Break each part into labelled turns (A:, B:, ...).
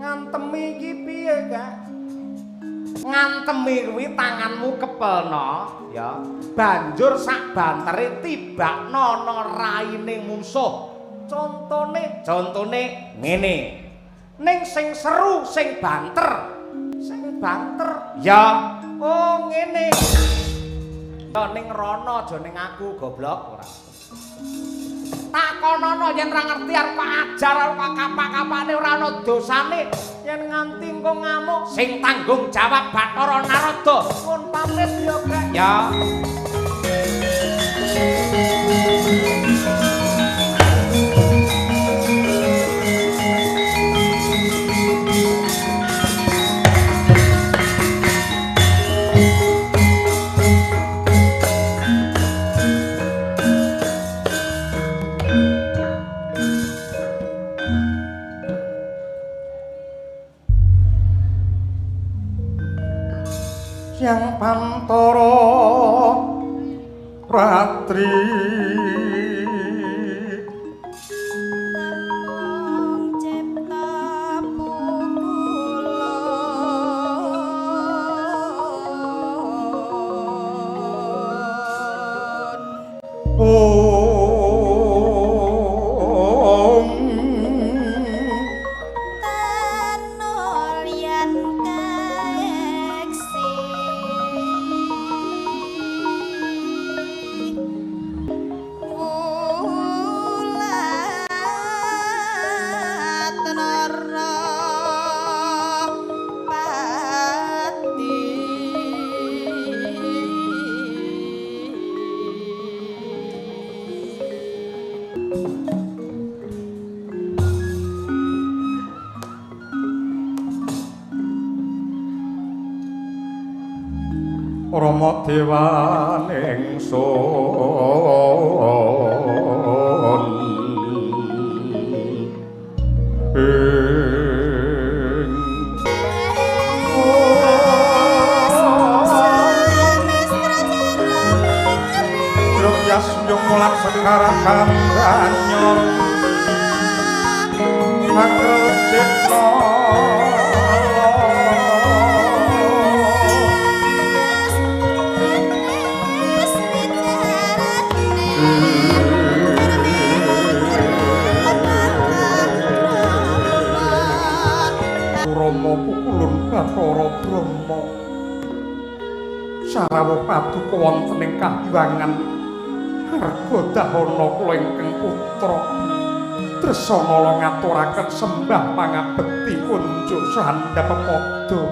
A: Ngantemi iki piye, Kak? Ngantemi kuwi tanganmu kepelno, ya. Banjur sak bantere tibakno ana raine mungsuh. Contone, contone ngene. Ning sing seru, sing banter. Sing banter. Ya. Oh, ngene. Ya ning rono aja ning aku, goblok ora. Takonono yen ora ngerti arep ajar arep kapak-kapane ora ana dosane. Yen nganti engko ngamuk sing tanggung jawab Bathara Narada. Nuwun pamit ya, Kak. Ya.
B: Siang pantara ratri
C: namung cipta pukulun
B: om
C: tanolyan keksi wulat nara pati.
B: Rama dewan ingsun ing Yas nyung mulat sekara kandanyor Makrel cipta. Rama pukulun Bathara Brahma sarawuh paduka wonten ing kahiwangan harga dahana kula ingkang putra Dresanala ngaturaken sembah pangabekti kunjuk sahandap pepada.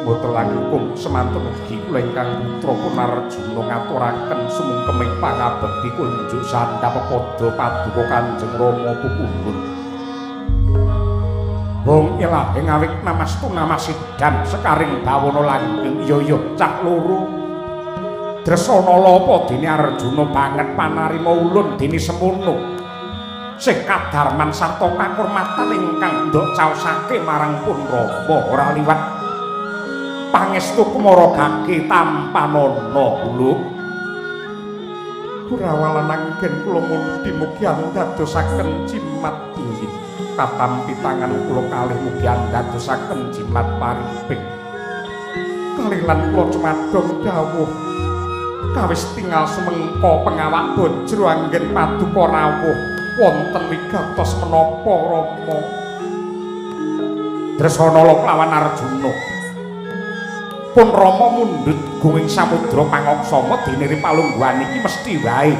B: Mboten langkung semanten ugi kula ingkang putra pun Arjuna ngaturaken sumungkeming pangabekti kunjuk sahandap pepada paduka Kanjeng Rama pukulun. Wong ilahe ngawik namastu namasidan sekaring bawana langgeng iya iya cah loro. Dresanala apa dene Arjuna banget panarima ulun dene semono. Sing kadarman sarta kakurmatan ingkang ndok caosake marang pun Rama ora liwat pangestu kumara gage tampanana buluk. Kurawa anggen kula mundi mugi andadosaken jimat inggih. Katampi tangan kula kalih mugi andadosaken jimat pariping. Kalih lan kula cumadong dawuh kawis tingal sumengko pengawak bojro anggen paduka rawuh wonten wigatos menapa Rama. Dresanala kelawan Arjuna. Pun Rama mundhut gunging samudra pangaksama dene ri palungguhan iki mesti wae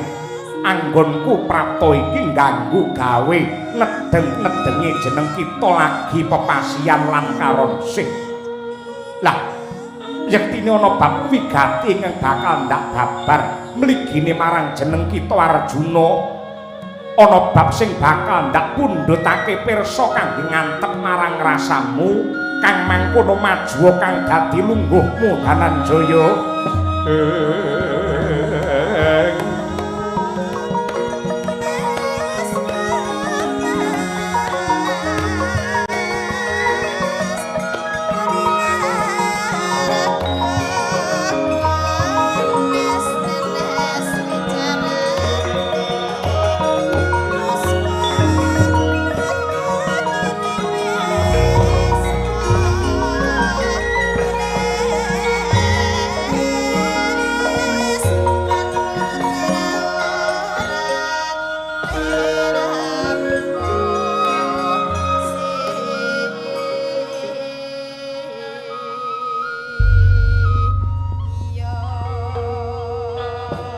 B: anggonku prapta iki ngganggu gawe nedeng-nedengi jeneng kita lagi pepasian lan karonsih. Lah yektine ana bab wigati ingkang bakal ndak babar mligine marang jeneng kita Arjuna. Ana bab sing bakal ndak pundhutake pirsa kangge ngantep marang rasamu kang mangkono majuwa kang dadi lungguhmu Dananjaya.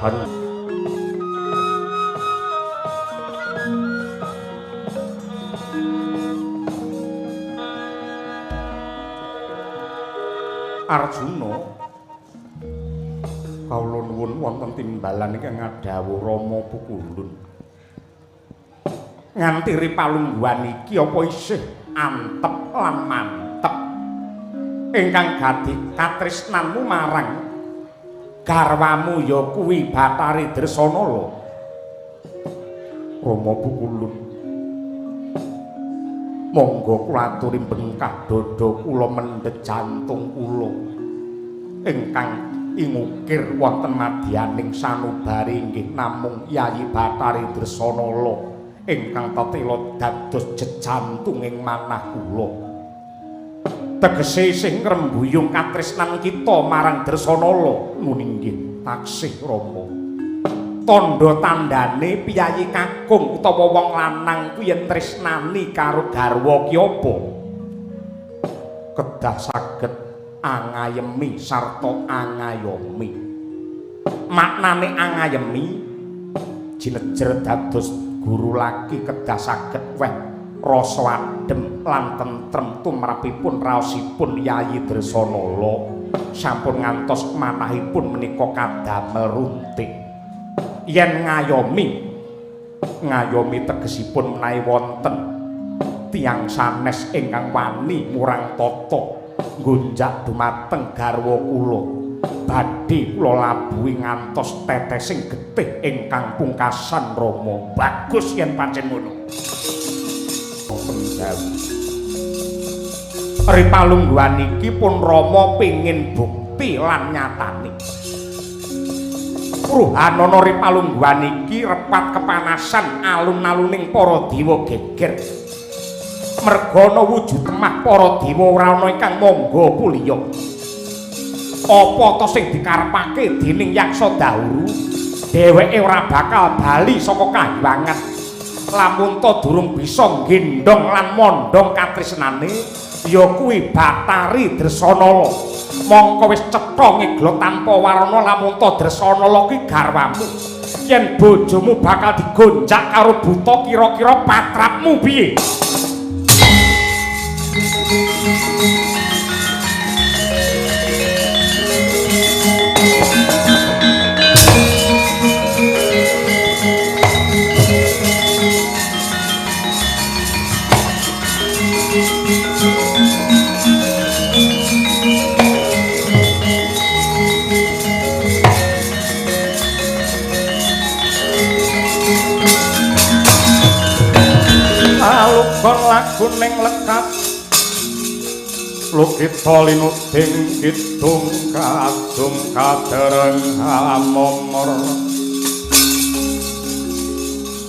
B: Arjuna, kawula nuwun wonten timbalan ingkang ngadhawuh Rama Pukulun. Nganti ripalungguhan iki apa isih antep lan mantep ingkang gadi katresnanmu marang garwamu ya kuwi Bathari Dresanala. Rama Pukulun, monggo kula aturi bengkah dada kula mendhet jantung kula ingkang ingukir wonten madyaning sanubari inggih namung Yayi Bathari Dresanala ingkang tetela dados jejantunging manah kula. Tegese isih ngrembuyung katresnan kita marang Dresanala. Nuni inggih taksih Rama. Tandha tandane piyayi kakung utawa wong lanang kuwi yen tresnani karo garwa ki apa? Kedah saged angayemi sarta angayomi. Maknane angayemi jinejer dados guru laki kedah saged weh rasa adem lan tentrem tumrapipun raosipun Yayi Dresanala sampun ngantos manahipun menika kadamel runtik. Yen ngayomi, ngayomi tegesipun menawi wonten tiyang sanes ingkang wani murang tata nggonjak dumateng garwa kula, badhe kula labuhi ngantos tetesing getih ingkang pungkasan Rama. Bagus yen pancen ngono. Ripalungguhan iki pun Rama pengin bukti lan nyatane. Ruhanana ripalungguhan iki repat kepanasan alun-aluning para dewa geger. Merga ana wujud temah para dewa ora ana ingkang mangga kuliya. Apa ta sing dikarepake dening Yaksa Dahuru? Dheweke ora bakal bali saka kahyangan. Lamun ta durung bisa nggendhong lan mondhong katresnane, ya kuwi Bathari Dresanala. Mongko wis cetha ngeglo tanpa warana lamun ta Dresanala ki garwamu. Yen bojomu bakal digonjak karo buta kira-kira patrapmu piye? Alukon lagu ning lekat lukita linuding kidung kadung kadereng amomor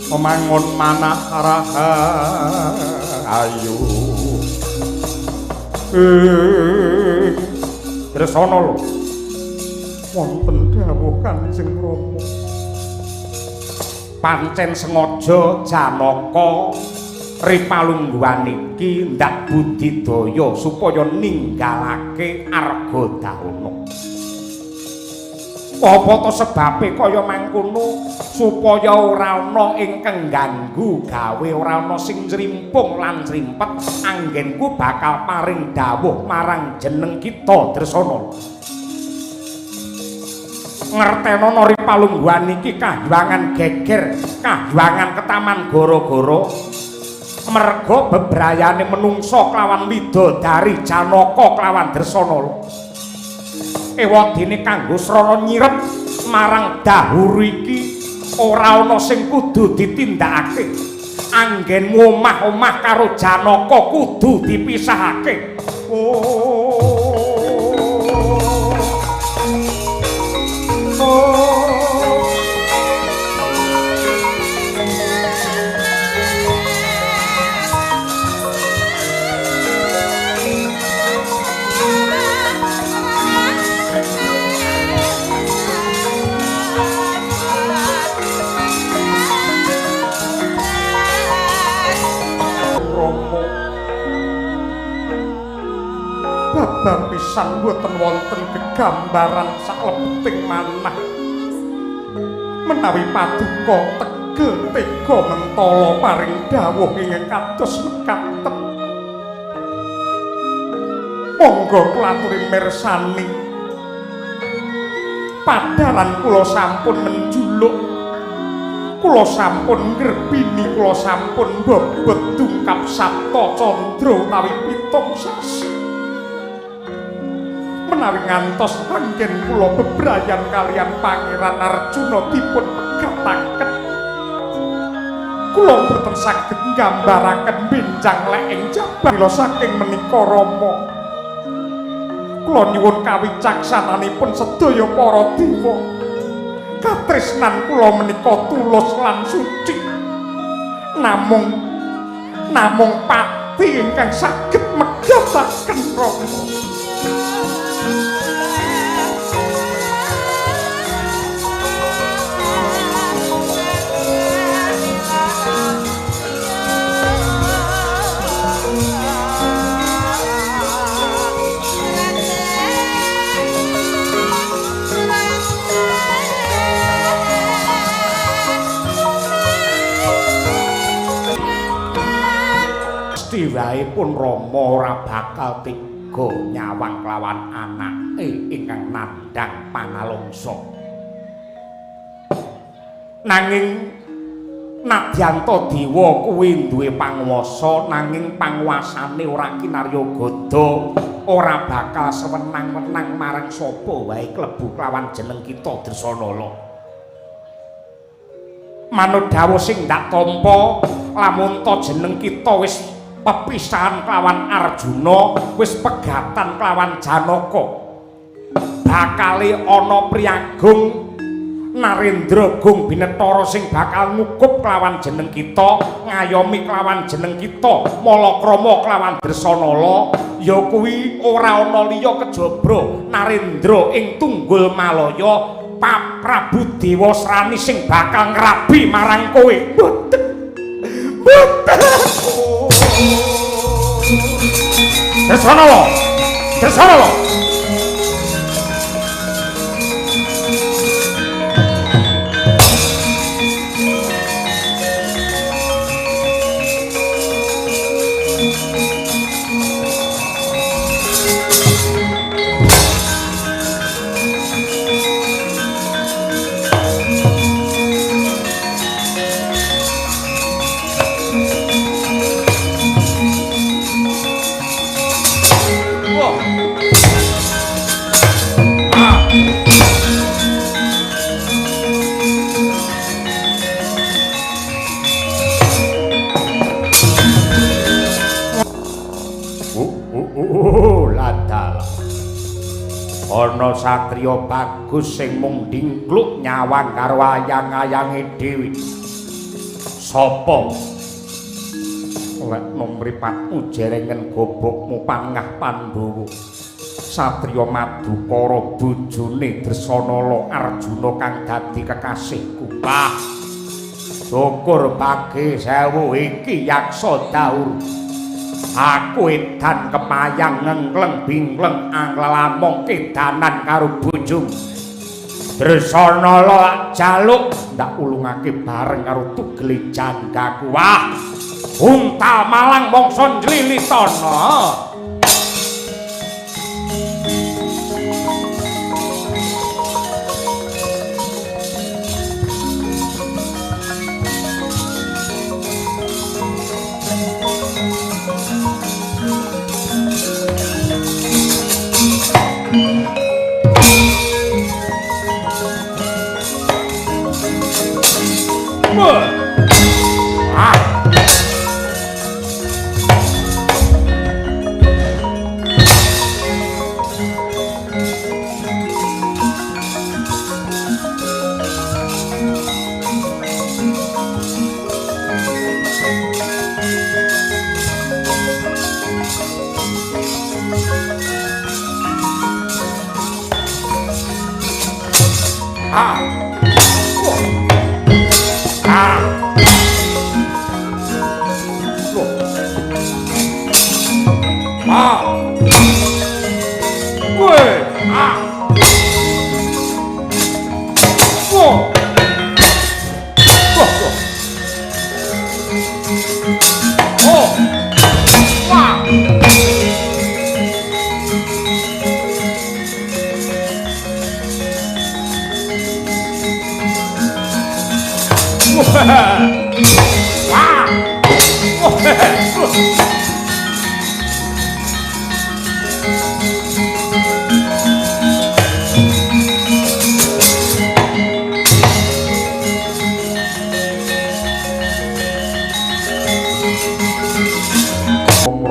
B: memangun manah rahayu. Dresanala, wonten dawuh Kanjeng Rama. Pancen sengaja Janaka ripalungguhan iki ndak budidaya supaya ninggalake Argadahana. Apa ta sebabe kaya mangkono? Supaya ora ana ingkang ganggu gawe, ora ana sing nrimpung lan nrimpet anggenku bakal paring dawuh marang jeneng kita Dresanala. Ngertenono ripalungguhan iki kahyangan geger, kahyangan ketaman gara-gara merga bebrayane menungsa kelawan widodari Janaka kelawan Dresanala. Ewadene kanggo srana nyirep marang Dahuru iki ora ana sing kudu ditindakake. Anggenmu omah-omah karo Janaka kudu dipisahake. Babar pisan mboten wonten gegambaran saklebeting manah. Menawi paduka tegel tega mentala paring dawuh ingkang kados mekaten. Monggo kula aturi mirsani. Padaran kula sampun menjuluk, kula sampun ngrebini, kula sampun mbobot dungkap Sapta Candra utawi pitung sasi. Menawi ngantos anggen kula bebrayan kalian Pangeran Arjuna dipun pegataken, kula boten saged nggambaraken benjang leking jabang kula saking menika Rama. Kula nyuwun kawicaksananipun sedaya para dewa. Katresnan kula menika tulus lan suci. Namung pati ingkang saged megataken Rama. Mesti wae pun Rama ora bakal tega nyawang kelawan anake ingkang nandhang panalungsa. Nanging nadyanta dewa kuwi duwe panguwasa, nanging panguwasane ora kinarya gada, ora bakal sewenang-wenang marang sapa wae klebu kelawan jeneng kita Dresanala. Manut dawuh sing ndak tampa, lamun ta jeneng kita wis pepisahan kelawan Arjuna, wis pegatan kelawan Janaka, bakale ana priyagung Narendra Gung Binetara sing bakal ngukup kelawan jeneng kita, ngayomi kelawan jeneng kita, malakrama kelawan Dresanala, ya kuwi ora ana liya kejaba Narendra ing Tunggul Malaya, Prabu Dewasrani sing bakal ngrabi marang kowe. Mboten. Mboten. Dresanala. Dresanala. Ana satriya bagus sing mung dingkluk nyawang karo ayang-ayange dhewe. Sapa? Lekno mripatmu jerengen gobokmu pangah Pandhawa. Satriya Madukara bojone Dresanala Arjuna kang dadi kekasihku. Wah. Syukur page sewu iki yaksa daur. Aku edan kepayang ngengkleng bingkleng anglelamong kedanan karo bojomu. Dresanala jaluk ndak ulungake bareng karo tugele janggaku. Wah, untal malang mangsa njlilitana.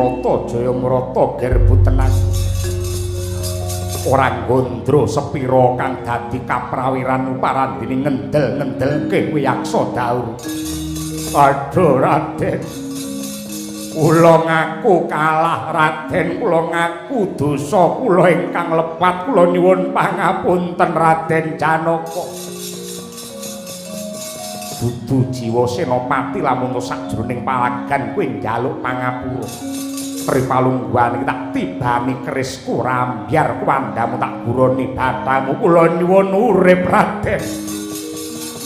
B: Jayamrata, Jayamrata gerbu tenan. Ora gondro sepira kang dadi kaprawiran uparandene ngendel-ngendelke wiyaksa daur. Aduh Raden, kula ngaku kalah Raden, kula ngaku dosa kula ingkang lepat, kula nyuwun pangapunten Raden Janaka. Dudu jiwa senopati lamun sakjroning palagan kowe njaluk pangapura. Pripalungguhan iki tak tibani kerisku rambyar kuwandamu tak guroni bathamu, kula nyuwun urip Raden.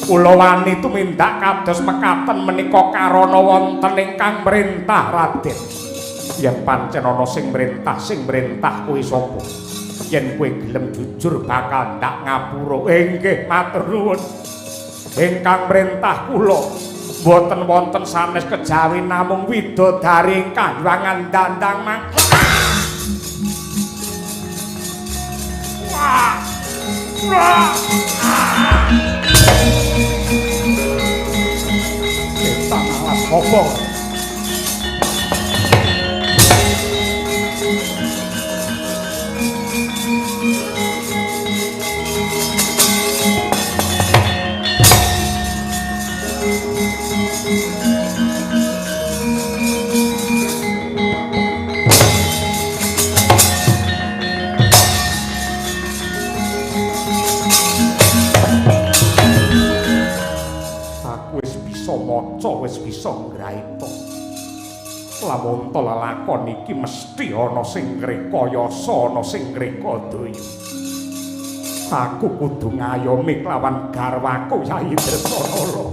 B: Kula wani tumindak kados mekaten menika karana wonten ingkang mrintah Raden. Yen pancen ana sing mrintah, sing mrintah kuwi sapa? Yen kowe gelem jujur bakal ndak ngapura. Inggih matur nuwun. Ingkang mrintah kula mboten wonten sanes kejawi namung widodari ingkang kahyangan dandang mang. Wah. Wah. Setan alas kobong. Maca wis bisa ngraita. Lamun to lelakon iki mesti ana sing ngrekayasa, ana sing ngrekodaya. Aku kudu ngayomi kelawan garwaku Yayi Dresanala.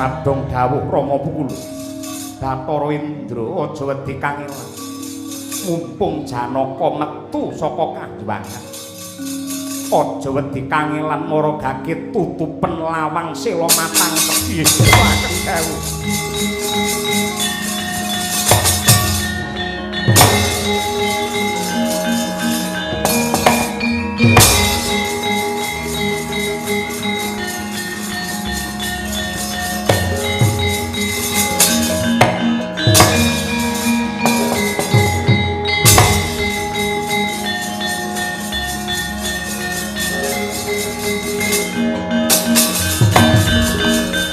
B: Madong dawuh Rama Pukul. Bathara Indra aja wedi kangelan. Mumpung Janaka metu saka kahyangan. Aja wedi kangelan maragake tutupen lawang sela matang tepi. Ageng dawuh.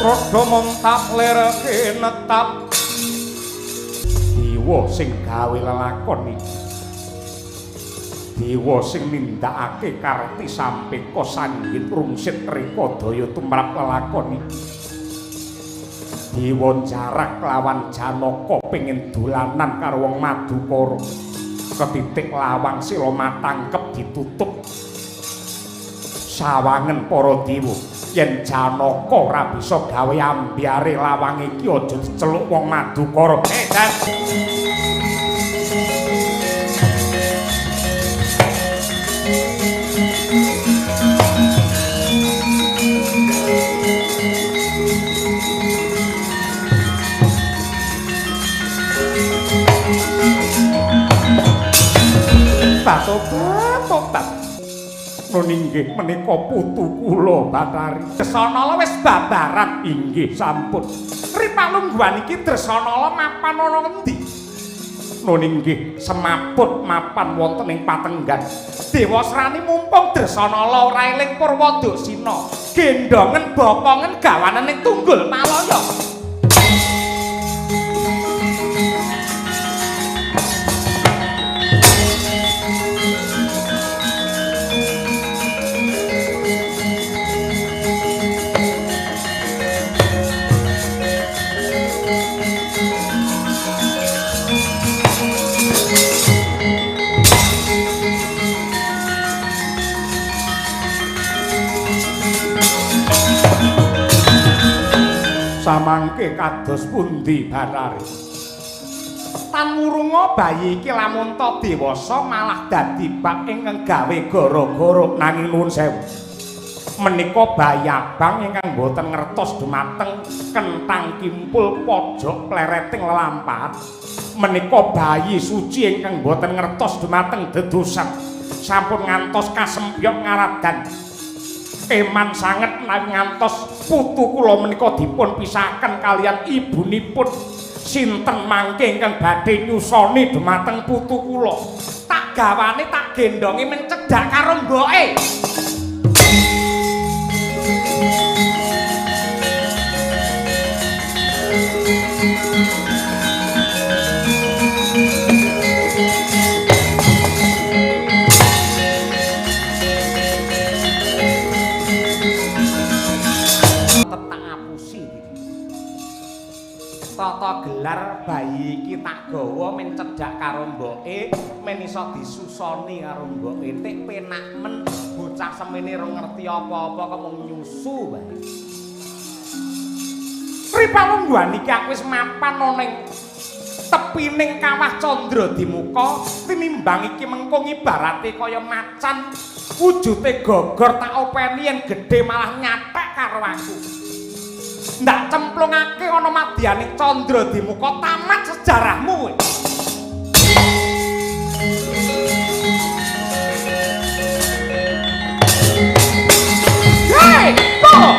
B: Rada montap lereke netap. Dewa sing gawe lelakon iki. Dewa sing nindakake karti sampeka sanggit rungsit reka daya tumrap lelakon iki. Dewa jarak lawan Janaka pengin dolanan karo wong Madukara. Ketitik lawang sila matangkep ditutup. Sawangen para dewa. Yen Janaka ora bisa gawe ambyare lawang iki aja diceluk wong Madukara. Dan Tobat. Nun inggih menika putu kula Bathari. Dresanala wis babaran inggih sampun. Ripalungguhan iki Dresanala mapan ana ngendi? Nun inggih semaput mapan wonten ing patenggan. Dewasrani mumpung Dresanala ora eling Purwadasina, gendongen bokongen gawanen ing Tunggul Malaya. Samangke kados pundi Bathari? Tan wurunga bayi iki lamun ta dewasa malah dadi bab ingkang gawe gara-gara. Nanging nuwun sewu, Menika bayabang ingkang boten ngertos dumateng kenthang kimpul pojok plereting lelampahan. Menika bayi suci ingkang boten ngertos dumateng dedosan. Sampun ngantos kasempyok ngaradan. Eman sanget menawi ngantos putu kula menika dipun pisahaken kaliyan ibunipun. Sinten mangke ingkang badhe nyusoni dumateng putu kula?
A: Tak gawane tak gendonge men cedhak karo mboke. Tata gelar bayi iki tak gawa men cedhak karo mboke, men iso disusoni karo mboke. Tik penak men bocah semene ora ngerti apa-apa kok mung nyusu bae.
B: Ripalungguhan iki aku wis mapan ana ing tepining kawah Candra Dimuka, tinimbang iki mengko ibarate kaya macan, wujute gogor tak openi yen gedhe malah nyathek karo aku. Ndak cemplungake ana madyaning Candra Dimuka, tamat sejarahmu. Hei, kok.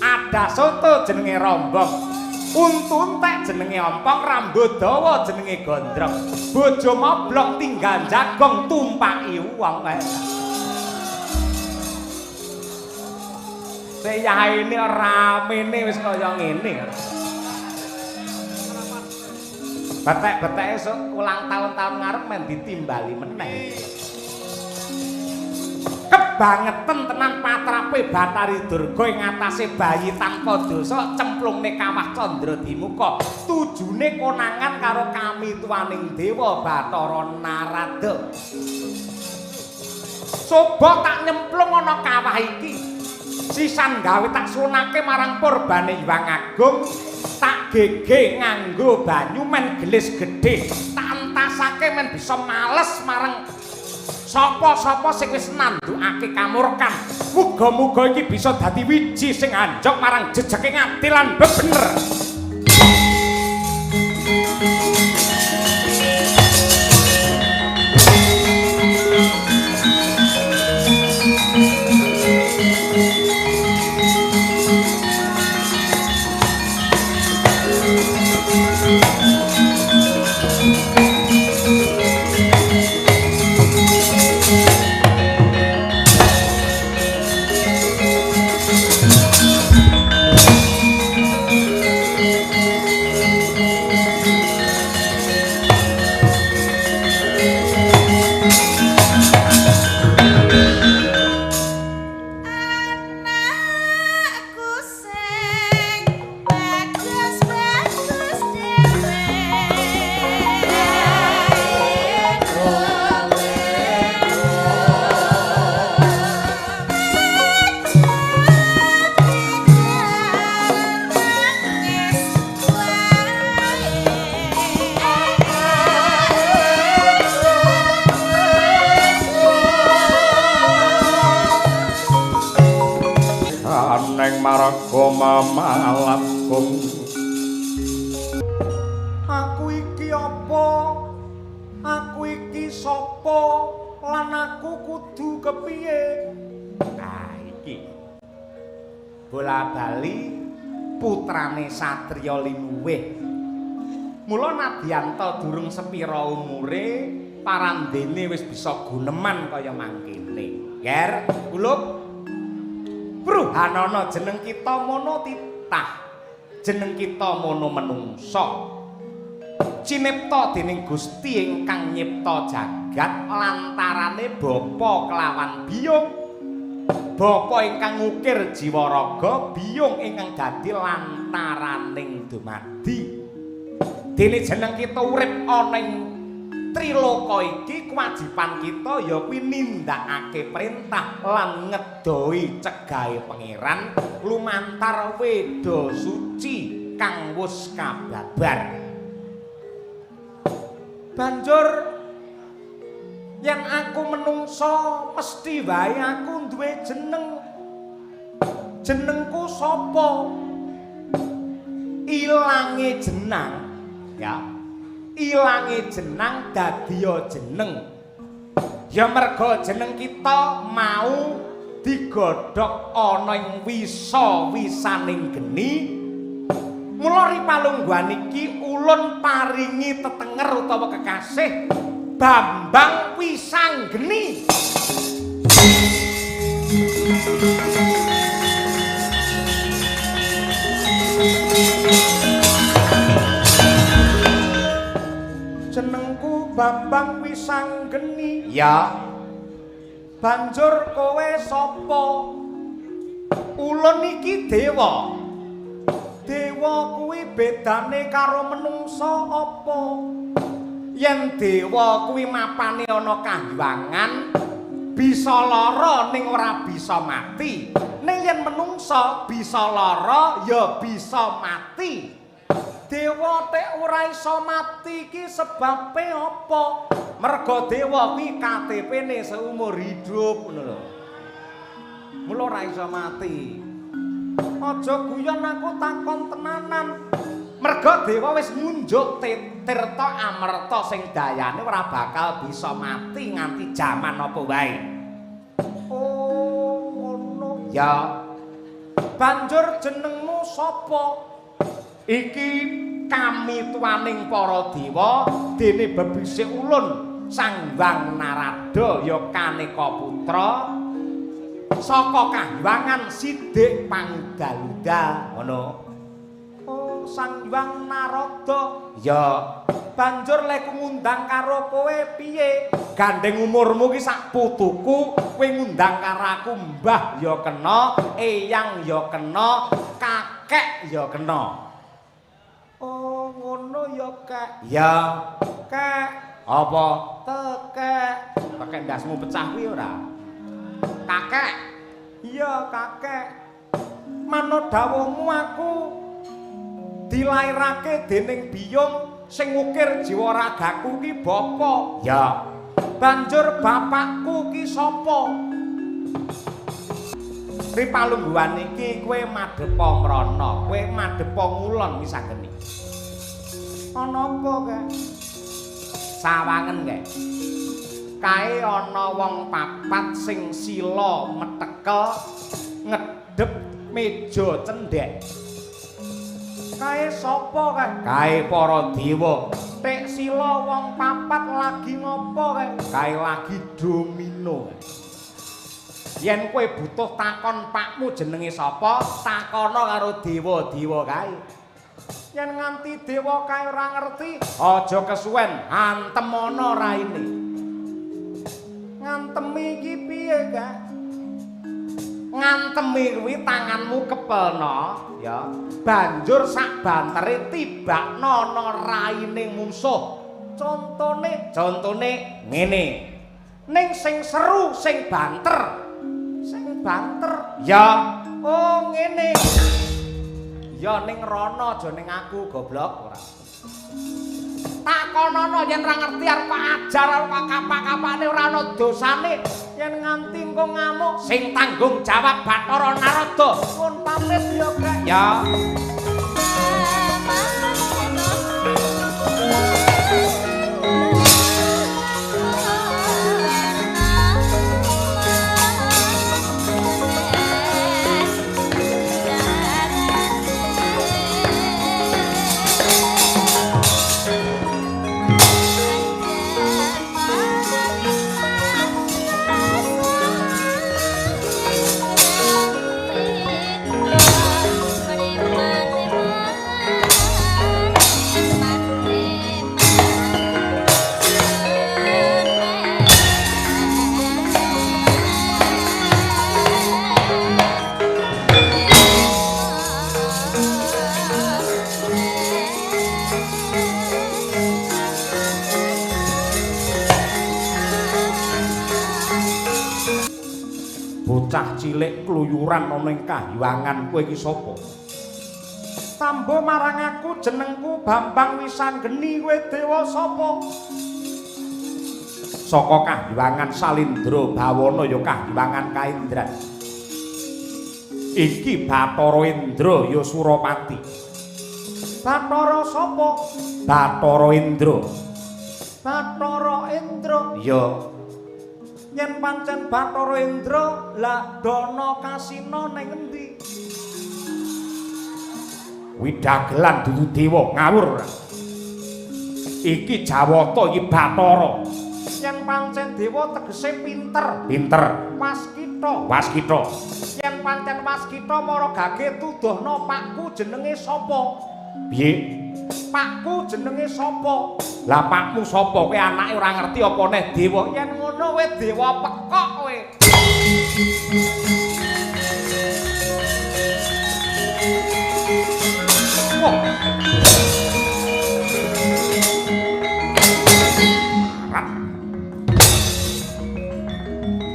B: Ada soto jenenge rombong, untu entek jenenge ompong, rambut dawa jenenge gondrong, bojo moblong tinggal jagong tumpaki wong. Seyaine ramene wis kaya ngene. Betek-beteke esuk ulang taun-taun ngarep men ditimbali meneh. Kebangeten tenan patrape Bathari Durga ing atase bayi tanpa dosa cemplungne kawah Candra Dimuka, tujune konangan karo kamituwaning dewa Bathara Narada. Coba tak nyemplung ana kawah iki, sisan gawe tak sunake marang purbane Hyang Agung, tak gege nganggo banyu men gelis gedhe, tak entasake men bisa males marang sapa-sapa sing wis nandukake kamurkan. Muga-muga iki bisa dadi wiji sing anjog marang jejeke ngadil lan bebener. Mamalakung aku iki apa? Aku iki sapa?
A: apa lan aku kudu kepiye? Ah iki. Bola-bali putrane satriya linuwih. Mula nadyanta durung sepira umure, parandene wis bisa guneman kaya mangkene. Ger, kulup. Bruhanana jeneng kita mono titah. Jeneng kita mono menungsa. Cinipta dening Gusti ingkang nyipta jagat lantarane bapa kelawan biyung. Bapa ingkang ngukir jiwa raga, biyung ingkang dadi lantaraning dumadi. Dene jeneng kita urip ana ing triloka iki, kewajiban kita ya kuwi nindakake perintah lan ngedohi cegahe pangeran lumantar weda suci kang wis kababar. Banjur yen aku menungsa mesti wae aku duwe jeneng. Jenengku sapa? Ilange jenang ya. Ilange jenang dadiya jeneng. Ya merga jeneng kita mau digodhog ana ing wisa-wisaning geni. Mula ripalungguhan iki ulun paringi tetenger utawa kekasih Bambang Wisanggeni. Jenengku Bambang Wisanggeni. Ya. Banjur kowe sapa? Ulun iki dewa. Dewa kuwi bedane karo menungsa apa? Yen dewa kuwi mapane ana kahyangan, bisa lara ning ora bisa mati. Ning yen menungsa bisa lara ya bisa mati. Dewa tek ora iso mati iki sebabe apa? Merga dewa kuwi KTP-ne seumur hidup ngono lho. Mula ora iso mati. Aja guyon aku takon tenanan. Merga dewa wis ngunjuk tirta amerta sing dayane ora bakal bisa mati nganti jaman apa wae. Oh, ngono. Ya. Banjur jenengmu sapa? Iki kami tuaning para dewa dene bebisik ulun Sang Hyang Narada ya kaneka putra saka kahyangan sidik pangudal-udal ngono. Oh, Sang Hyang Narada. Ya. Banjur lek ngundang karo kowe piye? Gandeng umurmu ki sak putuku, kowe ngundang karo aku mbah ya kena, eyang ya kena, kakek ya kena. Oh, ngono ya, Kek. Ya, Kek. Apa? Tekek. Tekek ndasmu pecah kuwi ora? Kakek. Iya, kakek. Manut dawuhmu aku dilairake dening biyung sing ngukir jiwa ragaku ki bapa. Ya. Banjur bapakku ki sapa? Ripalungguhan iki kowe madhepa mrana, kowe madhepa ngulon Wisanggeni. Ana apa, Kek? Sawangen, Kek. Kae ana wong papat sing sila metekel ngedhep meja cendhek. Kae sapa, Kek? Kae para dewa. Tek sila wong papat lagi ngopo, Kek? Kae lagi domino. Yen kowe butuh takon pakmu jenenge sapa, takono karo dewa-dewa kae. Yen nganti dewa kae ora ngerti, aja kesuwen, antemono raine. Ngantemi iki piye, Kak? Ngantemi kuwi tanganmu kepelno, ya. Banjur sak bantere tibakno ana raine mungsuh. Contone, contone ngene. Ning sing seru, sing banter. Sing banter. Ya. Oh, ngene. Ya ning rono aja ning aku, goblok ora. Takonono yen ora ngerti arep ajar arep kapak-kapane ora ana dosane. Yen nganti engko ngamuk sing tanggung jawab Bathara Narada. Pun pamit ya, Kek. Ya.
B: cilik kluyuran ana ing kahyangan kowe iki sapa? Tambo marang aku jenengku Bambang Wisanggeni, kowe dewa sapa? Saka kahyangan Salindra Bawana ya kahyangan Kaindran. Iki Bathara Indra ya Surapati. Bathara sapa? Bathara Indra. Bathara Indra. Ya. Yen pancen Bathara Indra, lah Dana Kasina ning endi? Kuwi dagelan dudu dewa, ngawur. Iki Jawata iki Bathara. Yen pancen dewa tegese pinter, pinter. Waskita, waskita. Yen pancen waskita mara gage tuduhna pakku jenenge sapa? Piye? Pakku jenenge sapa? Lah pakmu sapa? Kowe anake ora ngerti apa neh dewa. Yen ngono kowe dewa pekok kowe. Wah.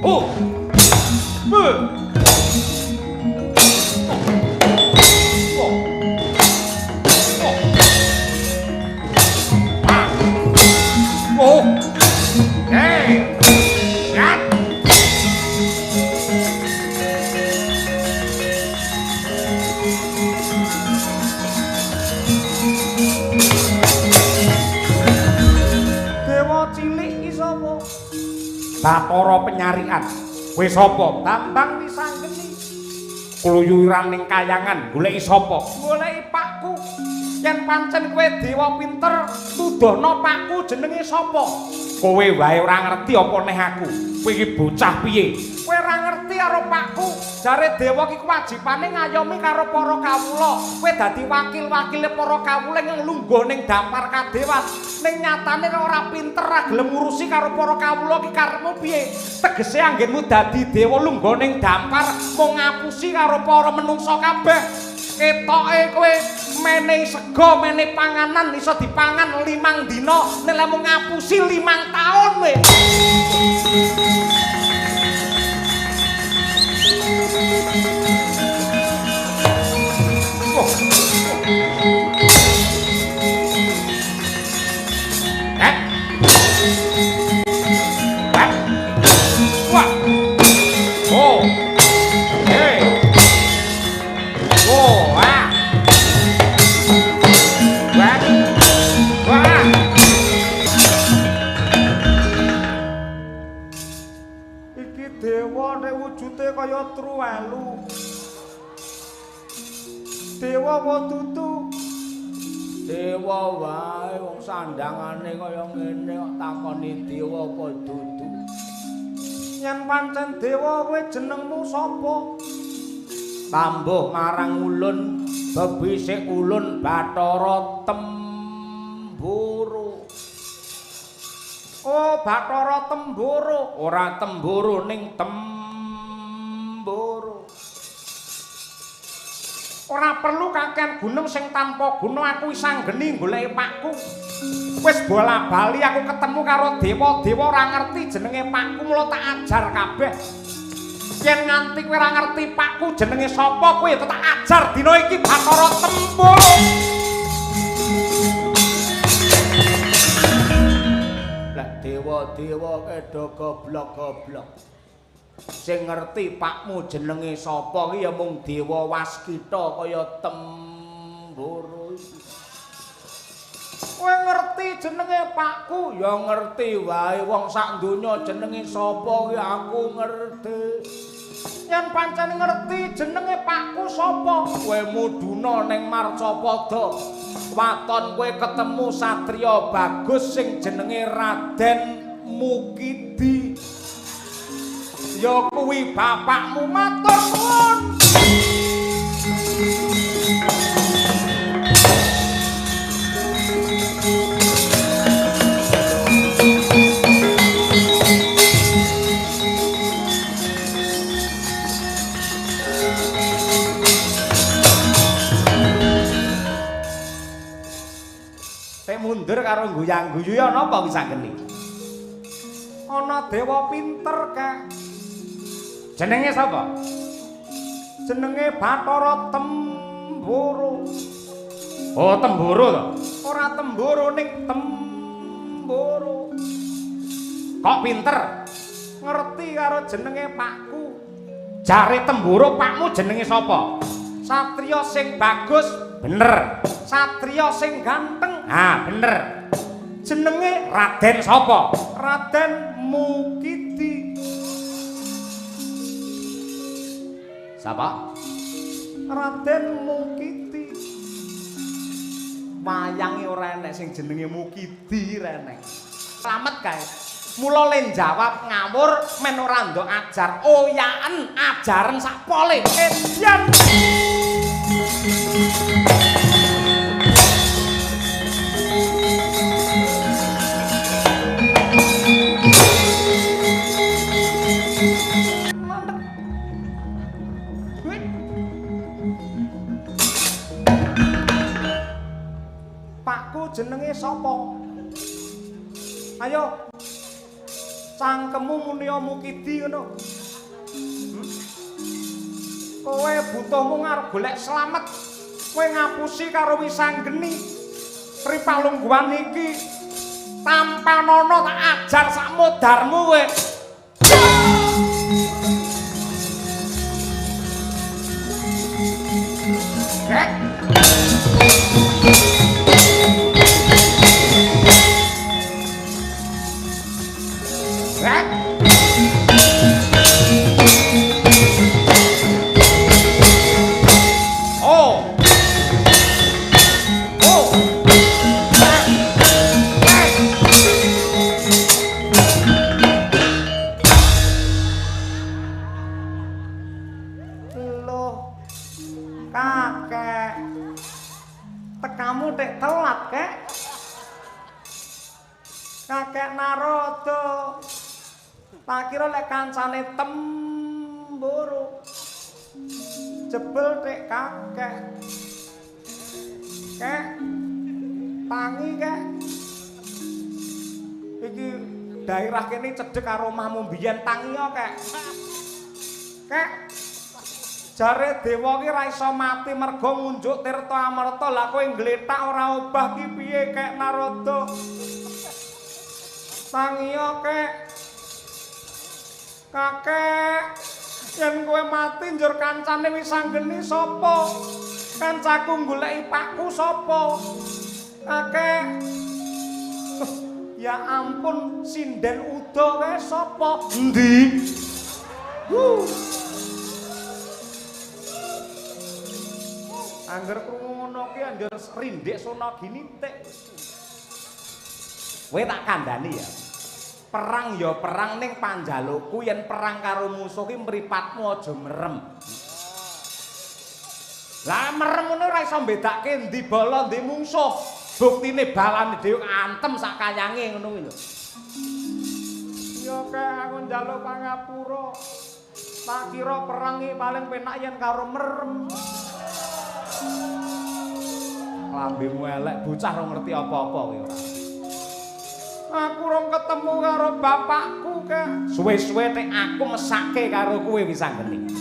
B: Oh. Bu. Oh. Hey. Yat. Dewa cilik iki sapa? Bathara penyarian. Kowe sapa? Bambang Wisanggeni. Kluyuran ning kayangan goleki sapa? Goleki pakku. Yen pancen kowe dewa pinter, tuduhna pakku jenenge sapa? Kowe wae ora ngerti apa neh aku. Kowe iki bocah piye? Kowe ora ngerti karo pakku. Jare dewa iki kewajibane ngayomi karo para kawula. Kowe dadi wakil-wakile para kawula ing lungguh ning dampar kadewan. Ning nyatane ora pinter ra gelem ngurusi karo para kawula iki karepmu piye? Tegese anggenmu dadi dewa lungguh ning dampar mung ngapusi karo para menungsa kabeh. Ketoke kowe menehi sega, menehi panganan iso dipangan 5 dina, nek lek mung ngapusi 5 taun kowe. Oh. Eh. Eh. Wah. Oh. Hey. Oh, ah. Wah. Wah. Iki dewa nek wujude kaya truwelu. Dewa apa dudu? Dewa wae wong sandangane kaya ngene kok takoni dewa apa dudu. Yen pancen dewa kowe jenengmu sapa? Tambuh marang ulun bebisik ulun Bathara Temburu. Oh, Bathara Temburu, ora temburu ning temburu. Ora perlu kakean gunung sing tanpa guna, aku isanggeni goleki pakku. Wis bola-bali aku ketemu karo dewa-dewa ora ngerti jenenge pakku, mula tak ajar kabeh. Yen nganti kowe ora ngerti pakku jenenge sapa, kowe ya tak ajar dina iki Bathara Temburu. Lah dewa-dewa kedo goblok-goblok. Sing ngerti pakmu jenenge sapa ki ya mung dewa Waskita kaya Temburu iki. Kowe ngerti jenenge pakku? Ya ngerti wae wong sak donya jenenge sapa ki aku ngerti. Yen pancen ngerti jenenge pakku sapa, kowe mudhuna ning Marcapada. Waton kowe ketemu satriya bagus sing jenenge Raden Mukidi. Ya kuwi bapakmu, matur nuwun. Tek mundur karo guyang-guyu ya napa wisanggeni? Ana dewa pinter, Kak. Jenenge sapa?
A: Jenenge Bathara Temboro.
B: Oh, Temboro to?
A: Ora Temboro ning Temboro.
B: Kok pinter?
A: Ngerti karo jenenge pakku.
B: Jare Temboro pakmu jenenge sapa?
A: Satriya sing bagus,
B: bener.
A: Satriya sing ganteng,
B: ah bener.
A: Jenenge
B: Raden sapa?
A: Raden Mukidi.
B: Sapa?
A: Raden Mukidi. Wayange ora enek sing jenenge Mukidi ora enek. Slamet kae. Mula le jawab ngawur men ora ndok ajar. Oyaen ajaren sak pole. Edian. Pakku jenenge sapa? Ayo. Cangkemmu muni Mukidi ngono. Kowe butuhmu ngarep golek slamet. Kowe ngapusi karo Wisanggeni. Pripalungguhan iki tampanono tak ajar sak modarmu kowe. Rek. Rek. Oh. Oh. Rek. Rek. Loh. Kakek. Tekamu tek telat, Kek. Kakek Narada. Tak kira lek kancane Temboro. Jebel tek kakek. Kek. Tangi, Kek. Iki daerah kene cedhek karo omahmu mbiyen, tangi yo, Kek. Kek. Jare dewa ki ra iso mati mergo ngunjuk tirta amerta. Lah kowe nglethak ora obah ki piye, Kek Narada? Tangi yo, Kek. Kakek, yen kowe mati njur kancane Wisanggeni sapa? Kancaku goleki pakku sapa? Kakek. Ya ampun, sinden uda kae sapa? Endi? Angger krungu ngono ki anjur rindik sona ginitik. Kowe tak kandhani ya. Perang ya perang ning panjalukku yen perang karo musuh ki mripatmu aja merem. Lah merem ngono ora iso mbedake endi bala endi mungsuh. Buktine balane dhewe antem sak kayange ngono kuwi lho. Ya kek aku njaluk pangapura. Tak kira perang iki paling penak yen karo merem. Lambemu elek bocah ora ngerti apa-apa kowe ora. Aku rong ketemu karo bapakku, Kek. Suwe-suwe tek aku mesake karo kowe Wisanggeni.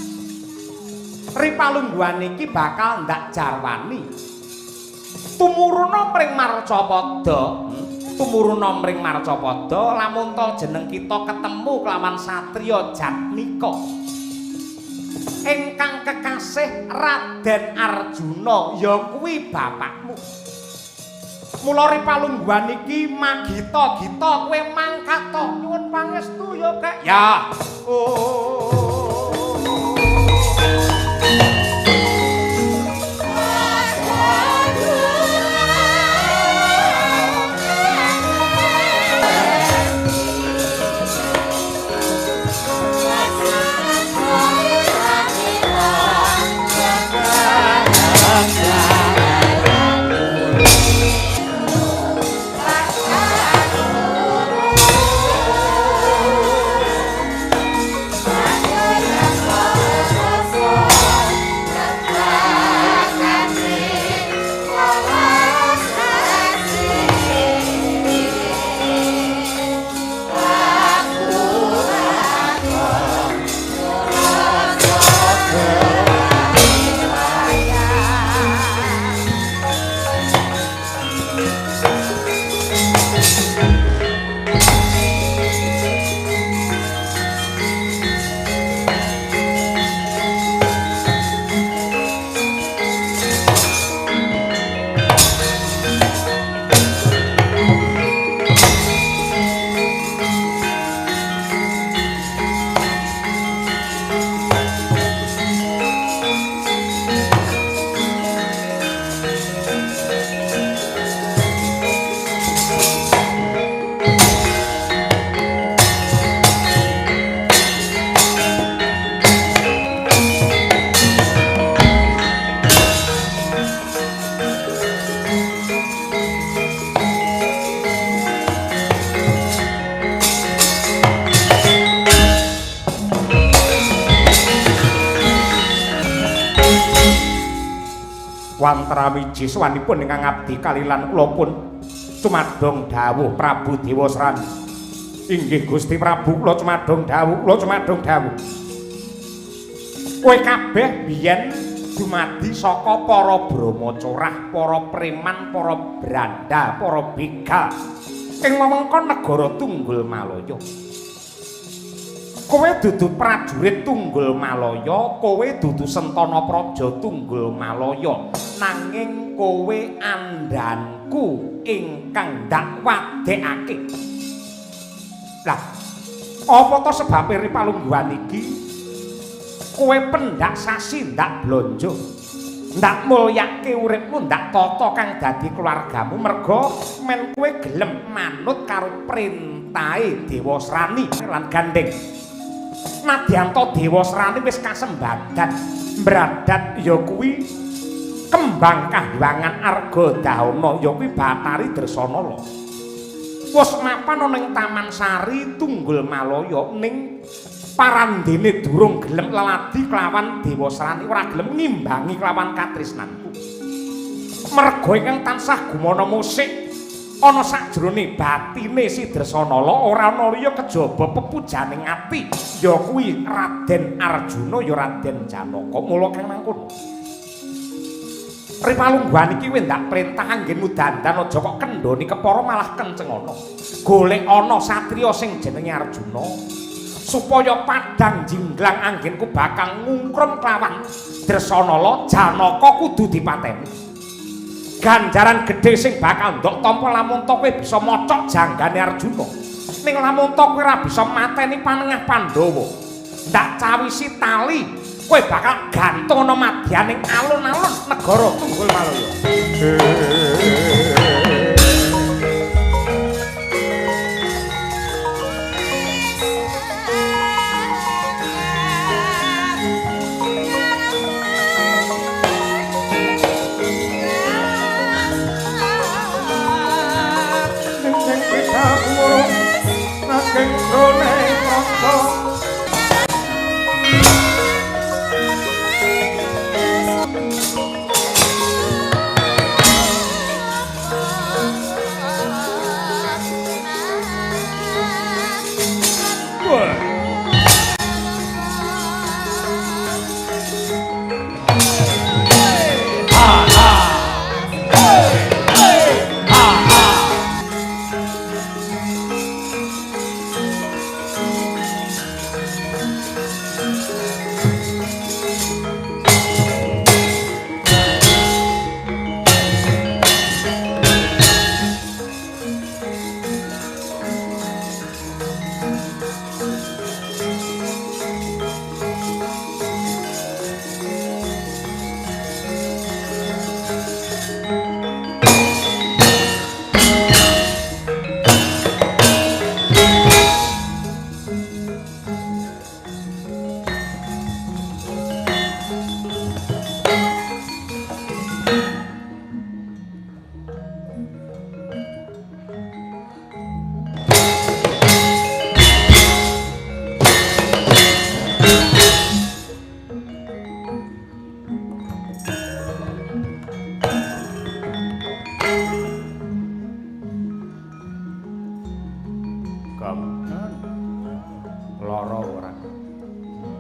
A: Ripalungguhan iki bakal ndak jarwani. Tumuruna mring Marcapada, tumuruna mring Marcapada lamun ta jeneng kita ketemu kelawan satriya Jatmika. Ingkang kekasih Raden Arjuna ya kuwi bapakmu. Mula ripalungguhan iki magita-gita kowe mangkat to. Nyuwun pangestu ya, Kek. Ya. Oh.
C: Bye.
B: Wantrawiji sowanipun ingkang abdi kalilan kula pun cumadong dawuh Prabu Dewasrani. Inggih Gusti Prabu, kula cumadong dawuh, kula cumadong dawuh. Kowe kabeh biyen dumadi saka para brahmacorah, para preman, para branda, para begal ing wewengkon negara Tunggul Malaya. Kowe dudu prajurit Tunggul Malaya, kowe dudu sentana praja Tunggul Malaya, nanging kowe andhanku ingkang ndak wadekake. Lah, apa to sebabe ri palungguhan iki? Kowe pendak sasi ndak blonjo, ndak mulyake uripmu, ndak tata kang dadi keluargamu merga men kowe gelem manut karo perintahe Dewasrani lan gandeng. Nadyan Dewasrani wis kasembadan mbradat ya kuwi kembang kahyangan Arga Dahana ya kuwi Bathari Dresanala. Wis mapan ana ing Taman Sari Tunggul Malaya ning parandene durung gelem leladi kelawan Dewasrani, ora gelem ngimbangi kelawan katresnanku. Merga ingkang tansah gumana musik ana sakjroning batine si Dresanala ora ana liya kejaba pepujaning ati ya kuwi Raden Arjuna ya Raden Janaka. Mula kang mangkono ripalungguhan iki kowe ndak perintah anggenmu dandan aja kok kendhoni kepara malah kenceng ana. Golek ana satriya sing jenenge Arjuna supaya padang jinglang anggenku bakal ngungkrum kelawan Dresanala Janaka kudu dipateni. Ganjaran gedhe sing bakal ndok tampa lamun to kowe bisa mocok janggane Arjuna. Ning lamun to kowe ora bisa mateni panengah Pandhawa, ndak cawisi tali kowe bakal gantung ana madyaning alun-alun negara Tunggul Malaya.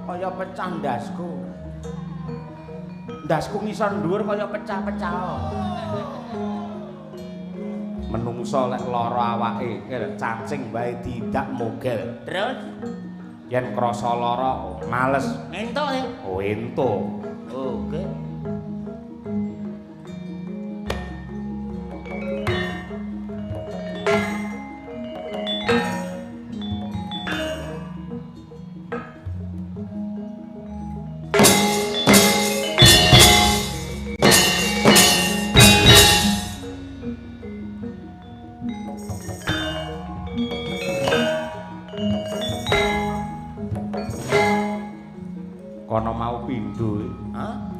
A: Kaya pecah ndasku. Ndasku ngisor dhuwur kaya pecah-pecah.
B: Menungso lek lara awake, cacing wae tidak mogel.
A: Terus
B: yen krasa lara males.
A: Entuk e.
B: Oh entuk.
A: Oke.
B: Kono mau pindho.
A: Hah?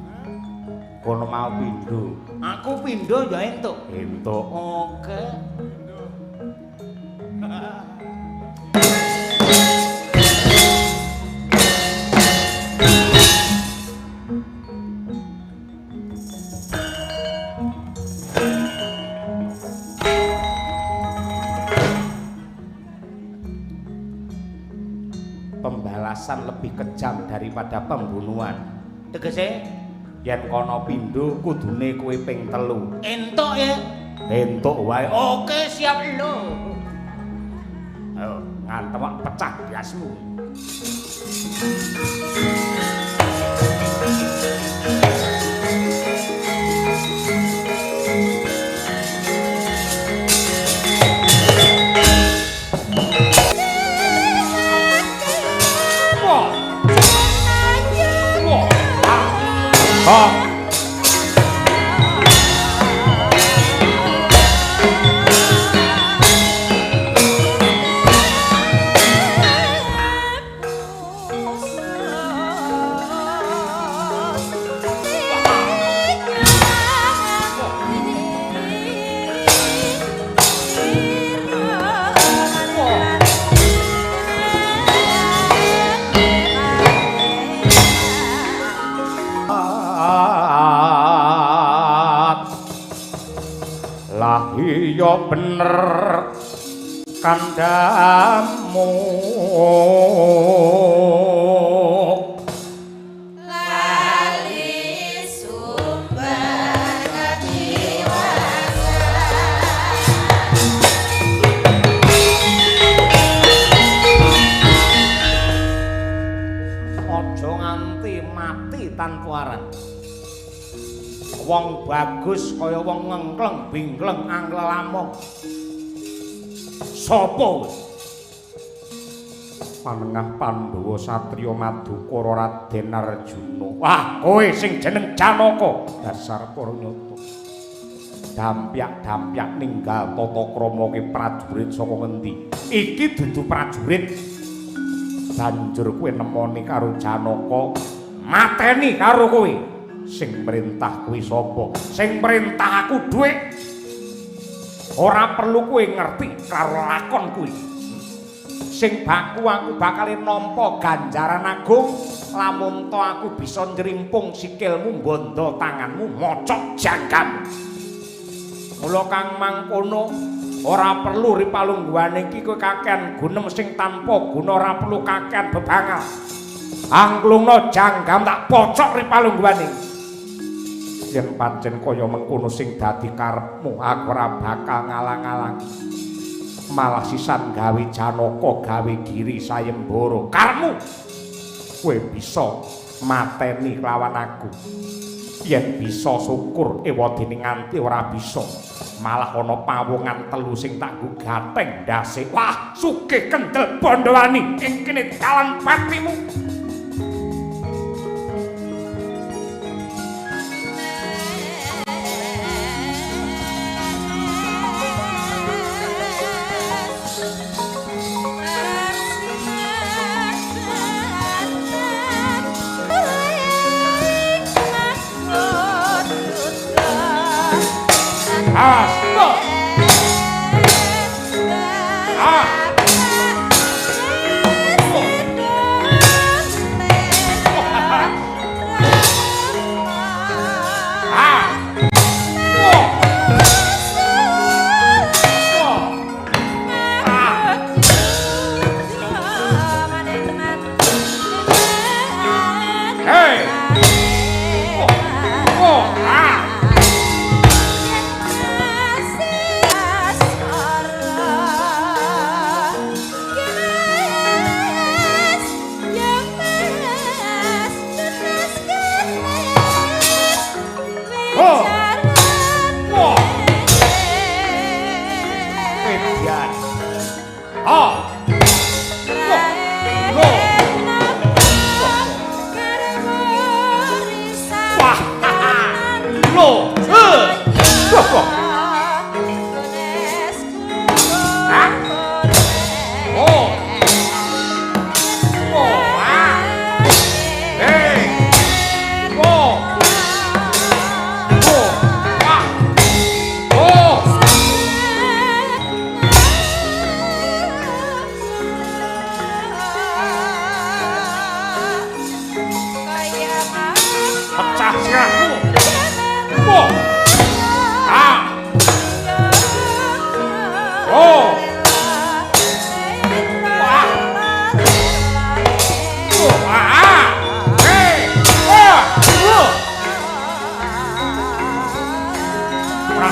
B: Kono mau pindho.
A: Aku pindho ya entuk.
B: Entuk.
A: Oke. Pembalasan lebih kejam daripada pembunuhan.
D: Tegese
A: yen kono pindho kudune kowe ping 3.
D: Entuk ya?
A: Entuk wae.
D: Oke, siap lho.
A: Ayo ngantemak pecah biasmu. Oh. Lah iya bener kandhamu
C: lali sumber ketiwasan.
A: Aja nganti mati tanpa aran. Wong bagus kaya wong ngengkleng bingkleng anglelamong. Sapa kowe? Panengah Pandhawa satriya Madukara Raden Arjuna. Wah, kowe sing jeneng Janaka, dasar para nyata. Dampyak-dampyak ninggal tata krama ki prajurit saka ngendi? Iki dudu prajurit. Banjur kowe nemoni karo Janaka, mateni karo kowe. Sing merintah kuwi sapa? Sing merintah aku dhuwit. Ora perlu kowe ngerti karo lakon kuwi. Sing baku aku bakal nampa ganjaran agung lamun to aku bisa njrimpung sikilmu, bondo tanganmu, mocok jagam. Mula kang mangkono ora perlu ripalungguhane iki kowe kakean gunem sing tanpa guna, ora perlu kakean bebangal. Angklungna janggam tak pocok ripalungguhane. Yen pancen kaya mengkono sing dadi karepmu, aku ora bakal ngalang-alang. Malah sisan gawe Janaka, gawe Giri sayembara. Karepmu kowe bisa mateni lawan aku. Yen bisa syukur, ewadene nganti ora bisa. Malah ana pawongan telu sing tak nggo gatheng ndase. Wah, sugih kendel Bandawani ing kene dalan patimu.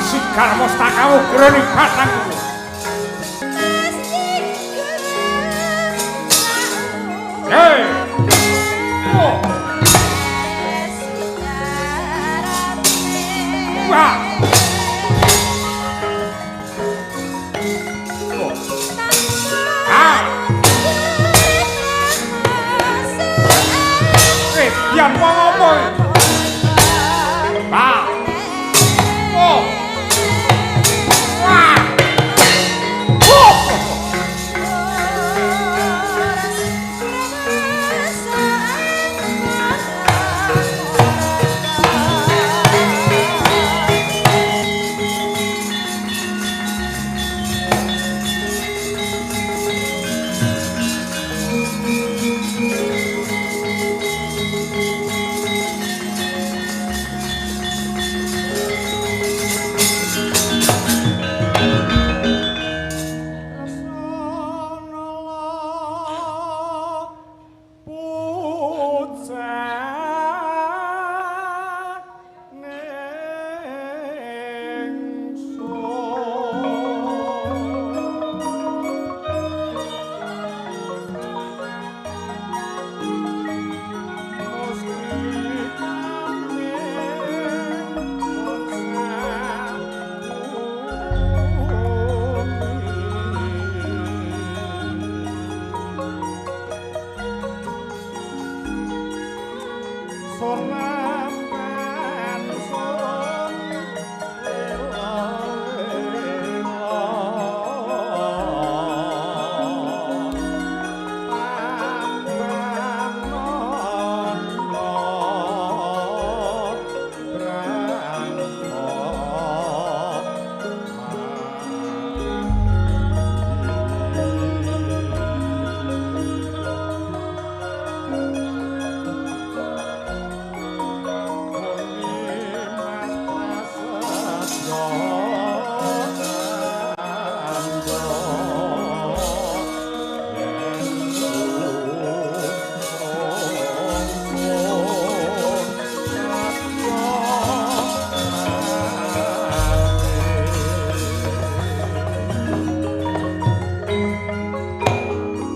B: Sigar mustakamu greni batangku. Hei. Oh. Wah. Oh. Ah. Yan wong apa iki? Wah. Oh. Wah. Oh.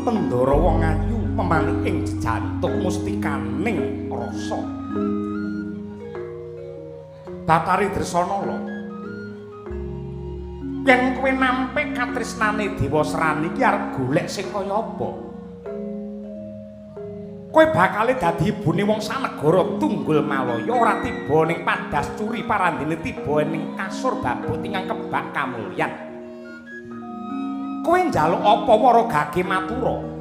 B: Bendara wong ayu memanik ing jejantuk mustikaning rasa. Bathari Dresanala, yen kowe nampik katresnane Dewa Srani iki arep golek sing kaya apa? Kowe bakale dadi ibune wong sanegara Tunggul Malaya ora tiba ning padas curi parandene tiba ning kasur babut ingkang kebak kamulyan. Kowe njaluk apa wara gage matura?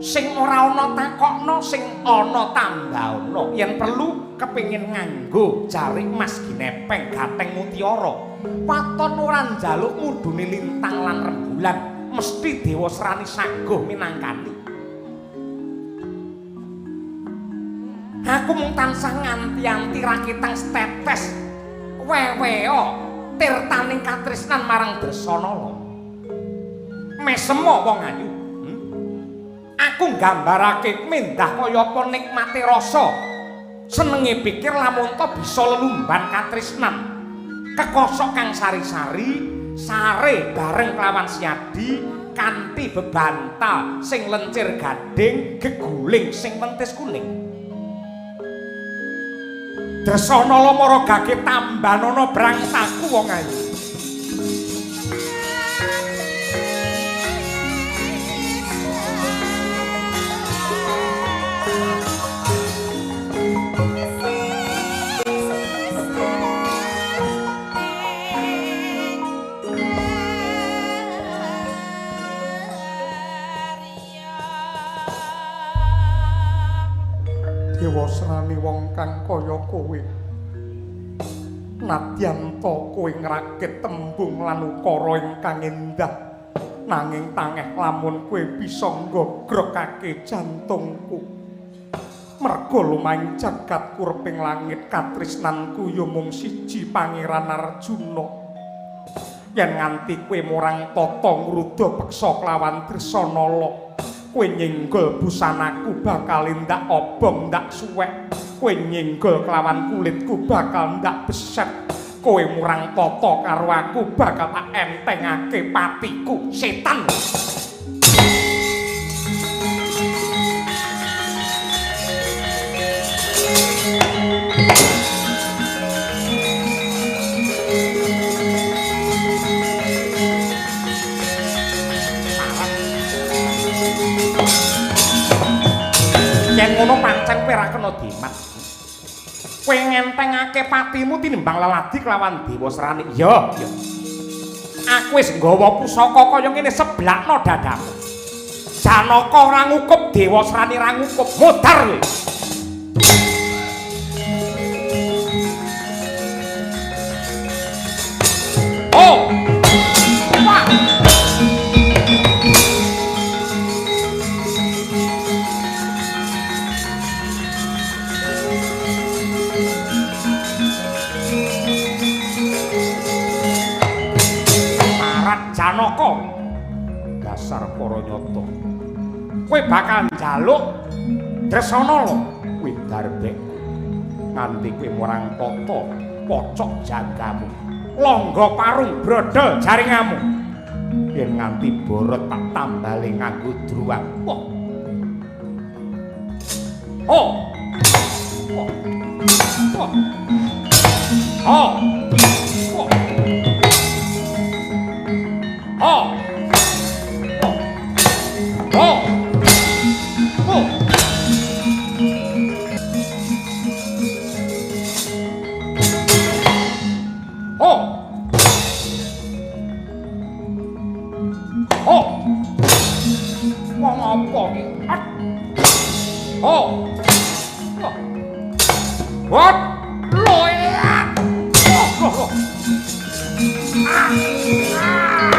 B: Sing ora ana takokno, sing ana tambahana. Yen perlu kepengin nganggo jarik mas ginepeng gatheng mutiara. Waton ora njaluk mudune lintang lan rembulan, mesti Dewa Srani saguh minangkani. Aku mung tansah nganti-anti raketang setetes weweo tirtaning katresnan marang Dresanala. Mesemo wong ayu. Aku nggambarake mendah kaya apa nikmate rasa. Senenge pikir lamun to bisa lelumban katresnan. Kekosok kang sari-sari, sare bareng kelawan siadi kanthi bebantal sing lencir gading, geguling sing wentis kuning. Dresanala mara gage tambanana brangsaku wong ayu. Dewa Srani wong kang kaya kowe, nadyan ta kowe ngrakit tembung lan ukara ingkang endah, nanging tangeh lamun kowe bisa ngogrokake jantungku. Merga lumahing jagat kurping langit katresnanku ya mung siji Pangeran Arjuna. Yen nganti kowe murang tata ngruda peksa kelawan Dresanala, kowe nyenggol busanaku bakal ndak obong ndak suwek, kowe nyenggol kelawan kulitku bakal ndak beset, Kowe murang tata karo aku bakal tak entengake patiku, setan. Yen ngono pancen kowe ora kena dimat. Kowe ngentengake patimu tinimbang leladi kelawan Dewasrani. Ya, ya. Aku wis nggawa pusaka kaya ngene seblakno dadamu. Janaka ora ngukup, Dewasrani ora ngukup. Modar kowe. Oh. Wah. Janaka, dasar para nyata. Kowe bakal njaluk Dresana lho, kuwi darbekku. Nganti kowe murang tata pocok jagamu. Longgo parung brodol jaringamu. Yen nganti borot tak tambale nganggo druwang. Wah. Oh. Oh. Oh. Oh. Oh. Oh. Oh. Oh. Oh. Oh. Wong apa iki? Oh. What? Loe. Oh. Ah. Ah.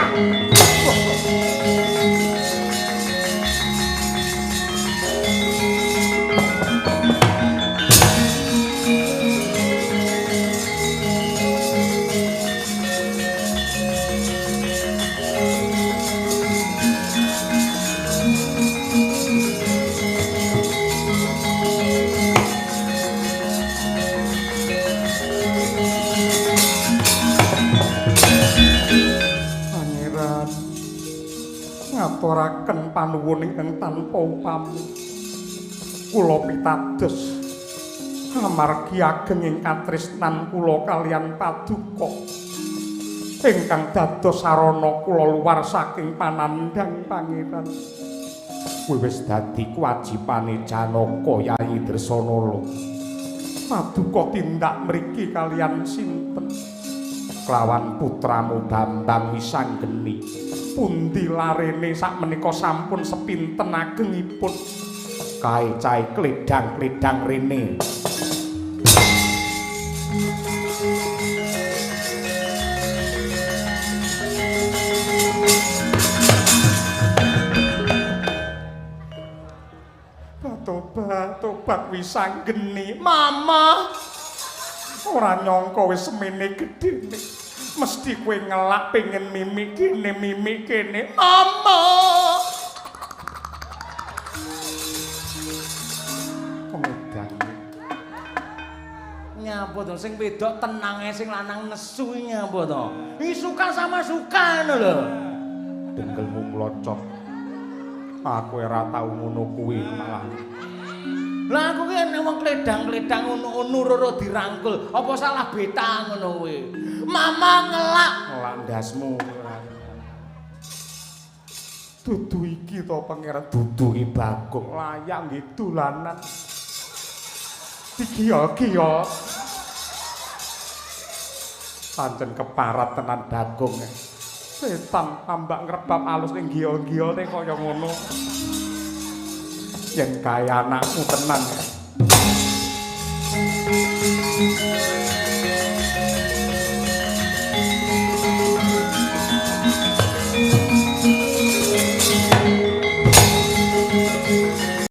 B: Ngaturaken panuwun ingkang tanpa upami. Kula pitados amargi ageng ing katresnan kula kaliyan paduka ingkang dados sarana kula luwar saking panandhang pangeran. Kuwi wis dadi kewajibane Janaka Yayi Dresanala. Paduka tindak mriki kaliyan sinten? Kelawan putramu Bambang Wisanggeni. Pundi larene sakmenika sampun sepinten agengipun? Kae cahe kledang-kledang rene. Tobat, tobat Wisanggeni. Mama, ora nyangka wis semene gedene. Mesti kowe ngelak pengen mimik kene mimik kene. Mama. Pengedang.
A: Nyapa to sing wedok tenang ae sing lanang nesu nyapa to? Iki suka sama suka ngono lho.
B: Dengkelmu mlocot. Aku ora tau ngono kuwi malah.
A: Lah aku ki nek wong kledang-kledang ngono roro dirangkul, apa salah beta ngono kuwi? Mama ngelak.
B: Ngelak ndasmu. Dudu iki to pangeran, dudu iki Bagong layak nggih dolanan. Digiya-giya. Pancen keparat tenan Bagong. Setan tambak ngrebab alus ning giya-giyane kaya ngono. Yen kae anakku tenan.